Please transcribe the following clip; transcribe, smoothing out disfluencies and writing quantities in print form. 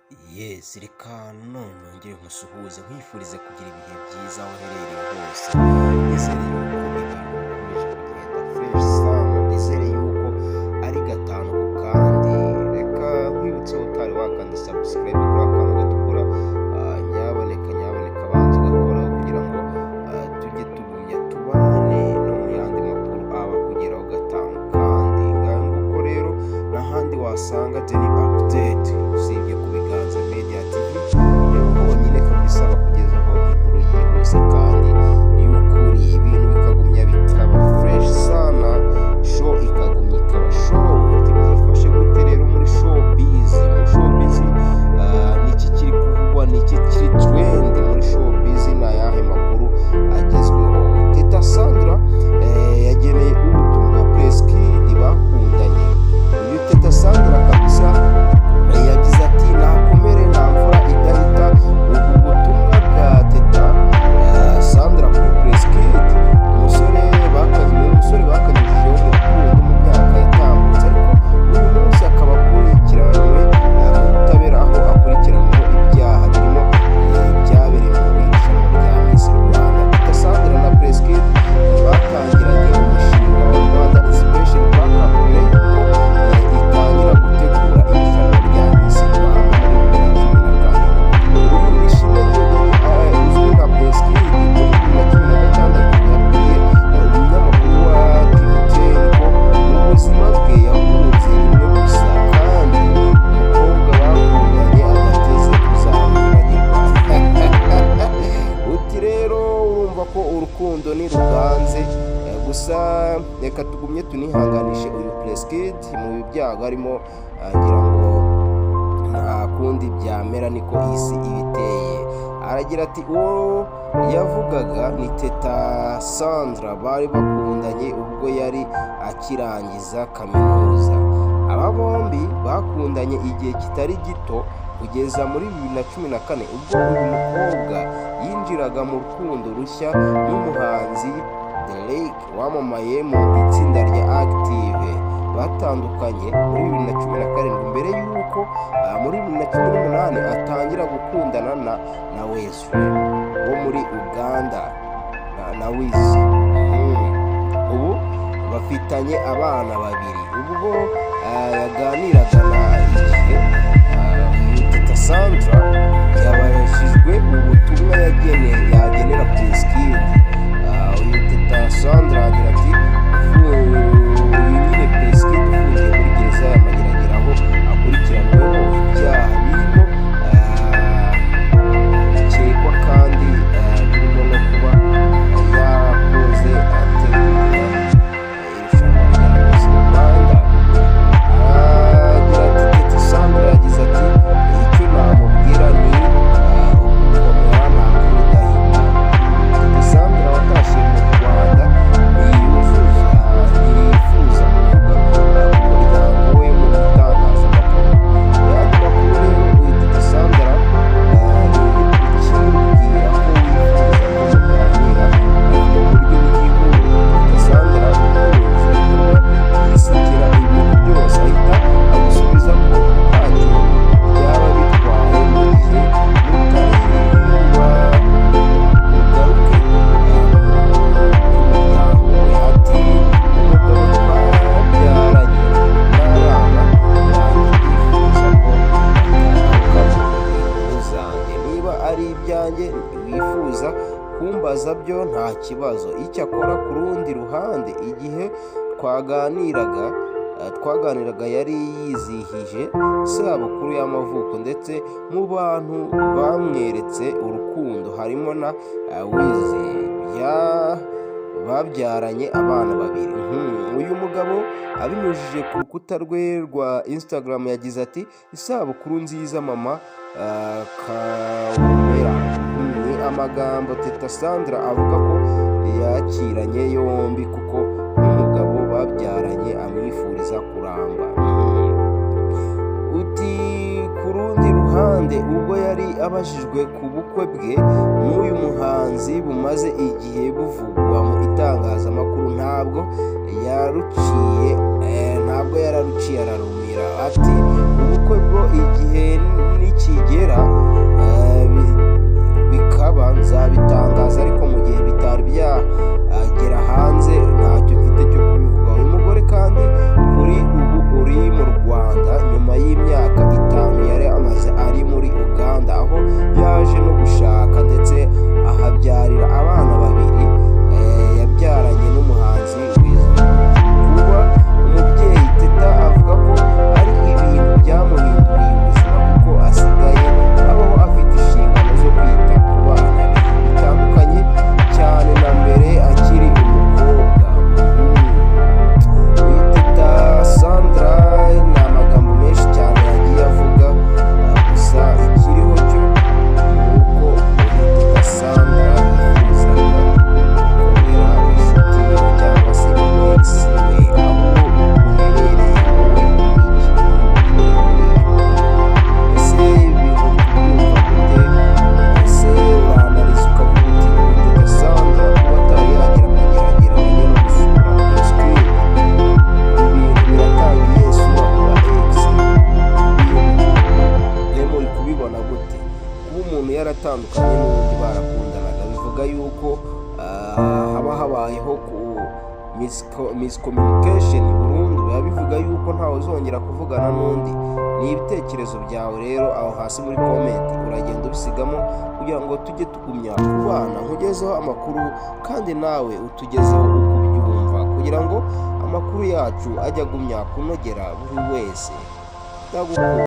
Yes, reka none nongere nkusuhuze, nkwifurize kugira ibihe byiza aho uherereye hose. Nizere yuko ibintu bikomeje kugenda fresh sana, nizere yuko ari gatanu ku kandi. Reka nkwibutse, utari wakanda subscribe kuri ako kantu gatukura, nyaboneka nyaboneka banza ugakoraho kugira ngo tujye tugumya tubane no mu yandi makuru aba kugeraho gatanu. Kandi ngaho nguko rero, n'ahandi wasanga Daily Update usibye ku Biganza Media TV, niho honyine kabisa bakugezaho inkuru yihuse kandi y'ukuri, ibintu bikagumya bikaba fresh sana, show ikagumya ikaba show. Uti byifashe gute rero muri showbiz? Muri showbiz niki kiri kuvugwa? Niki kiri trend muri showbiz? Ni ayahe makuru agezweho? Teta Sandra yageneye ubutumwa Prince Kid bakundanye. Uyu Teta Sandra kabisa yagize ati: "Nakomere, nta mvura idahita." Ubu butumwa bwa Teta Sandra kuri Prince Kid, umusore bakanyujijeho mu rukundo mu myaka yatambutse, ariko uyu munsi akaba akurikiranywe mu butabera, aho akurikiranyweho ibyaha birimo ibyabereye mu irushanwa rya Miss Rwanda. Teta Sandra na Prince Kid batangiranye umushinga wa Rwanda Inspiration Backup mbere y'uko itangira gutegura irushanwa rya Miss Rwanda muri 2014. Uyu Ishimwe Dieudonné uzwi nka Prince Kid, muri 2016 yabwiye umunyamakuru wa TV10 ko mu buzima bwe yakunze rimwe gusa, kandi umukobwa bakundanye adateze kuzamwibagirwa. Uti rero urumva ko urukundo ni ruganze. Gusa reka tugumye tunihanganishe uyu Prince Kid mu byago arimo, ngira ngo nta kundi byamera, niko isi iba iteye. Aragira ati: uwo yavugaga ni Teta Sandra, bari bakundanye ubwo yari akirangiza kaminuza. Aba bombi bakundanye igihe kitari gito kugeza muri 2014, ubwo uyu mukobwa yinjiraga mu rukundo rushya n'umuhanzi Derek wamamaye mu itsinda rya Active. Batandukanye muri 2017, mbere y'uko muri 2018 atangira gukundana na Wesley wo muri Uganda na Wiz. Ubu bafitanye abana babiri. Ubwo yaganiraga na Igihe, Teta Sandra yabajijwe ubutumwa yagenera Prince Kid. Uyu Teta Sandra agira ati: uyu nyine Prince Kid ufungiye muri gereza ya Mageragere, aho akurikiranyweho ibyaha birimo bikekwa kandi birimo no kuba yarakoze ategura irushanwa rya Miss Rwanda. Aragira ati, Teta Sandra yagize ati: "Icyo namubwira ni ugukomera, nta mvura idahita." Teta Sandra watashye mu Rwanda ntiyuzuza, ntiyifuza kuvuga ku muryango we mu itangazamakuru. Mu yandi makuru rero, uyu Teta Sandra, ukimubwira ko wifuza ko muganira mu buryo bw'inkuru, Teta Sandra ukunze kuba yisekera ibintu byose, ahita agusubiza ko ntacyo byaba bitwaye mu gihe mutari bugaruke k'umuryango we. Ati: "Umugabo twabyaranye n'abana banjye ndifuza ko batagaruka mu inkuru zanjye. Niba ari ibyanjye wifuza kumbaza byo nta kibazo." Icyakora ku rundi ruhande, igihe twaganiraga yari yizihije isabukuru y'amavuko, ndetse mu bantu bamweretse urukundo harimo na Wiz babyaranye abana babiri. Uyu mugabo abinyujije ku rukuta rwe rwa Instagram yagize ati: "Isabukuru nziza mama Kawumera." Ni amagambo Teta Sandra avuga ko yakiranye yombi, kuko nk'umugabo babyaranye amwifuriza kuramba. Uti ku rundi ruhande, ubwo yari abajijwe ku bukwe bwe n'uyu muhanzi bumaze igihe buvugwa mu itangazamakuru, ntabwo yaruciye ntabwo yararuciye ararumira. Ati: "Ubukwe bwo igihe nikigera." haba habayeho ku miscommunication burundu, biba bivuga yuko ntawe uzongera kuvugana n'undi. Ni ibitekerezo byawe rero aho hasi muri comment uragenda ubisigamo kugira ngo tujye tugumya kubana, nkugezeho amakuru kandi nawe utugezeho uko ubyumva, kugira ngo amakuru yacu ajye agumya kunogera buri wese. Ndagukunda.